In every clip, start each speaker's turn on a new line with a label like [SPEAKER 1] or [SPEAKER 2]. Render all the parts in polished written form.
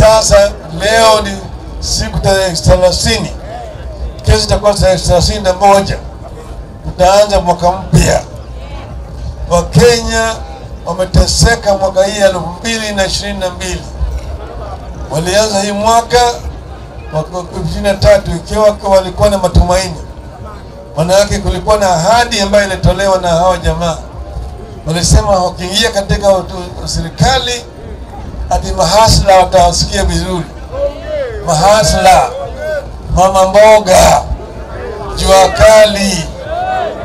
[SPEAKER 1] Sasa leo ni siku tarehe 30, kesho itakuwa tarehe 31, tutaanza mwaka mpya. Wakenya wameteseka mwaka hii 2022. Walianza hii mwaka 23 ikiwa walikuwa na matumaini. Maana yake kulikuwa na ahadi ambayo ilitolewa na hawa jamaa. Walisema wakiingia katika serikali ati mahasla watawasikia vizuri. Mahasla, mama mboga, jua kali,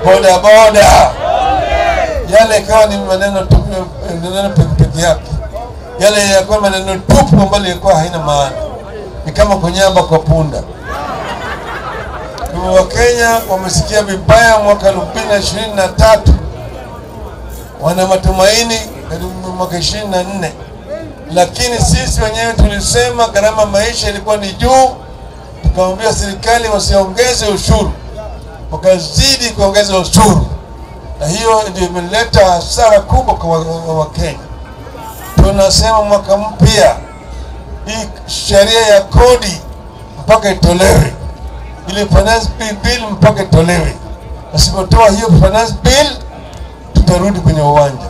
[SPEAKER 1] boda boda. Yale ikawa ni maneno tupu, maneno peke yake. Yale yalikuwa maneno tupu ambayo yalikuwa haina maana. Ni kama kunyamba kwa punda. Wakenya wamesikia vibaya mwaka 2023. Wana matumaini mwaka 24. Lakini sisi wenyewe tulisema gharama maisha ilikuwa ni juu, tukamwambia serikali wasiongeze ushuru. Wakazidi kuongeza ushuru. Na hiyo ndio imeleta hasara kubwa kwa Wakenya. Tunasema mwaka mpya hii sheria ya kodi mpaka itolewe. Ile finance bill mpaka itolewe. Wasipotoa hiyo finance bill tutarudi kwenye uwanja.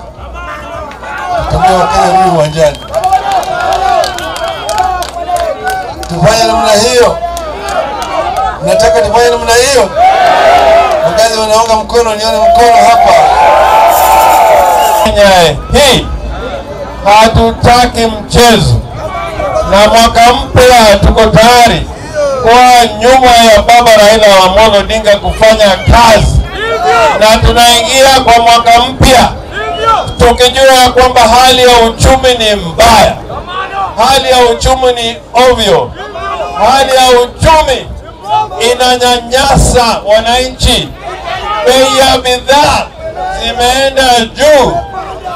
[SPEAKER 1] Tutaambia Wakenya rudi uwanjani. Tufanye namna hiyo. Nataka tufanye namna hiyo. Wakazi wanaunga mkono, nione mkono hapa.
[SPEAKER 2] Hii hatutaki mchezo. Na mwaka mpya tuko tayari kwa nyuma ya Baba Raila Amolo Odinga kufanya kazi. Na tunaingia kwa mwaka mpya tukijua kwamba hali ya uchumi ni mbaya. Hali ya uchumi ni ovyo. Hali ya uchumi inanyanyasa wananchi. Bei ya bidhaa zimeenda juu.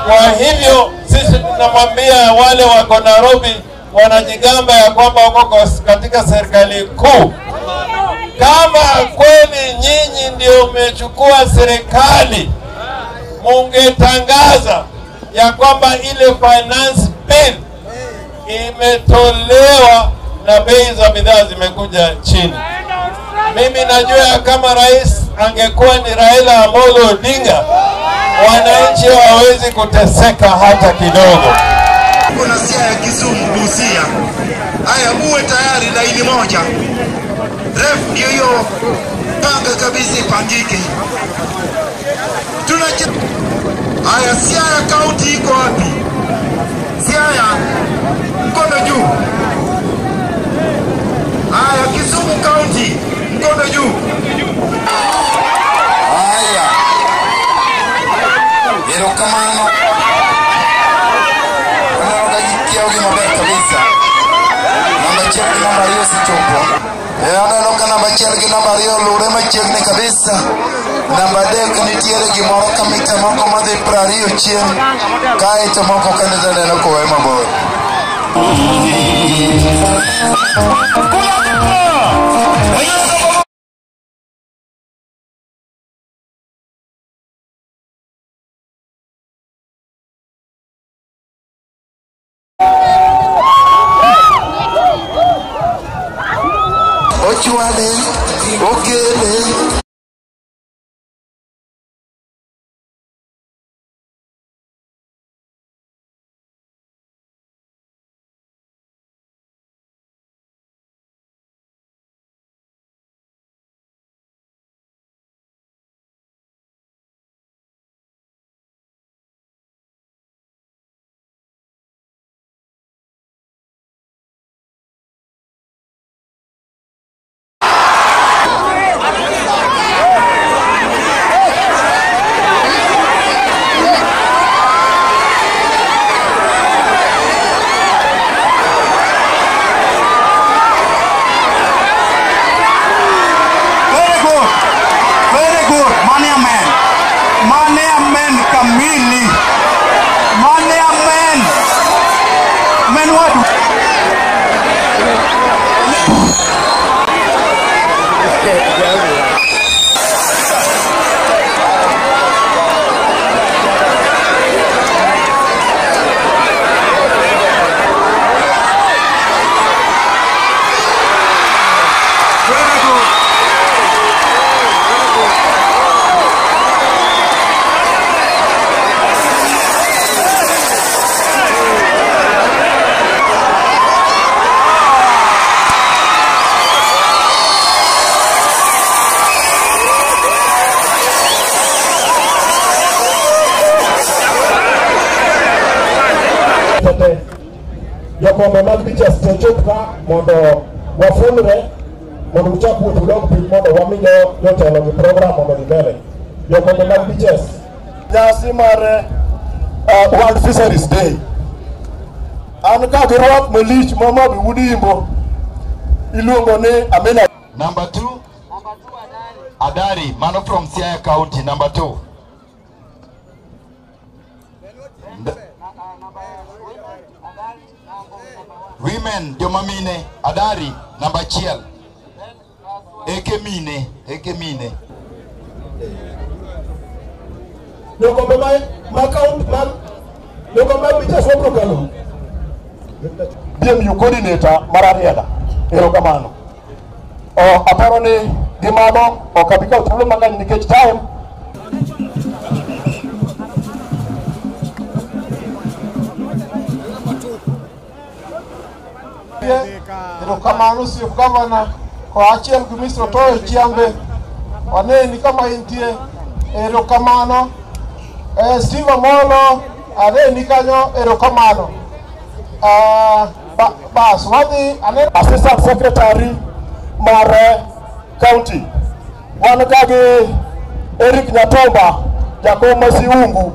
[SPEAKER 2] Kwa hivyo sisi tunamwambia wale wako Nairobi wanajigamba ya kwamba wako katika serikali kuu, kama kweli nyinyi ndio mmechukua serikali, mungetangaza ya kwamba ile finance bill imetolewa na bei za bidhaa zimekuja chini. Mimi najua kama rais angekuwa ni Raila Amolo Odinga, wananchi hawawezi kuteseka hata kidogo.
[SPEAKER 3] Kuna Siaya, Kisumu, Busia. Haya, muwe tayari laini moja. Ref ndio hiyo, panga kabisa ipangike. Haya, Siaya County iko wapi? Siaya, mkono juu. Haya, Kisumu County, mkono juu.
[SPEAKER 4] Haya. Erokamano. Kabisa. Namba check namba hiyo si chopo. Aneno ka namba achiel gi namba ariyo luwre machiegni kabisa. Namba adek nitiere gimoro ka mita moko madhi 20 chien, kaeto moko kendo taneno kowe mabor. Ochwale, okele.
[SPEAKER 5] te jokombe mag teachers te chop ka mondo wafunre mondo uchak wuoth udog piny mondo wami jotelo gi program mondo dhi mbele. Jokombe mag teachers.
[SPEAKER 6] Nyasi mar World Fisheries Day. An ka gi rwak malich ma Mabi Wuod Imbo iluongo ni Amina.
[SPEAKER 3] Number 2 Adari, mano from Siaya County, number 2. Women, joma mine, Adari, number 1. Eke mine, eke mine.
[SPEAKER 5] Jokombe ma count ma jokombe teachers wabro kalo.
[SPEAKER 6] BMU coordinator mar Rarieda. Erokamano. Aparo ni gi mano ok abi kawo thuolo mang'eny nikech time.
[SPEAKER 1] Erokamano Chief Governor kaachiel gi Mr. Otoyo Chiambe waneni kama intie. Erokamano. Steve Amolo aneni kanyo. Erokamano. Bas wadhi aneno
[SPEAKER 6] Assistant Secretary mar County wan ka gi Eric Nyatomba jakom ma Siungu.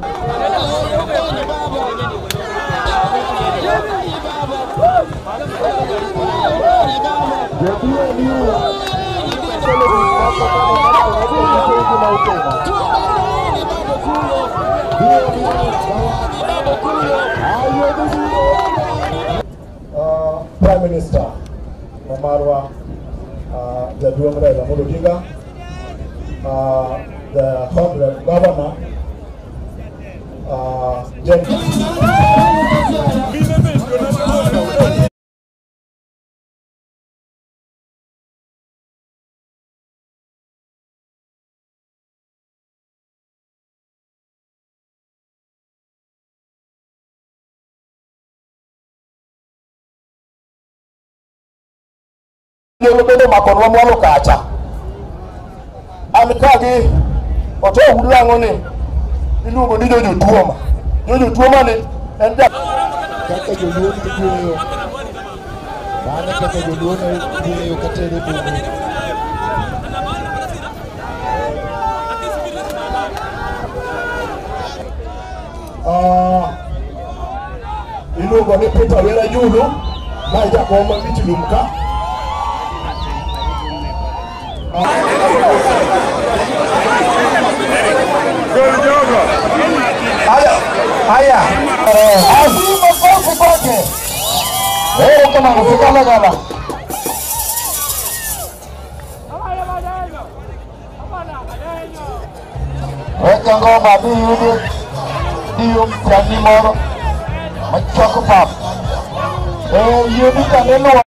[SPEAKER 5] Prime Minister Mamarwa Jaduong' Raila Amolo Odinga, the Honorable Governor
[SPEAKER 6] Jolo bende makonwa mwalo kacha. An ka gi Otoyo Wuod Lang'o ni iluongo ni Jojo Tuoma. Jojo Tuoma ni en ja
[SPEAKER 4] kaka joluo ne gweyo. Bang'e kaka joluo ne gweyo katere bungu.
[SPEAKER 5] Iluongo ni Peter Wera Julu ma jakom ma Bich Lum ka.
[SPEAKER 6] Haya, azima kofi kwake. Erokamano sigalagala.
[SPEAKER 4] Weka ngoma dhi yudo diyo mtani moro machwako pap. Yudi kaneno.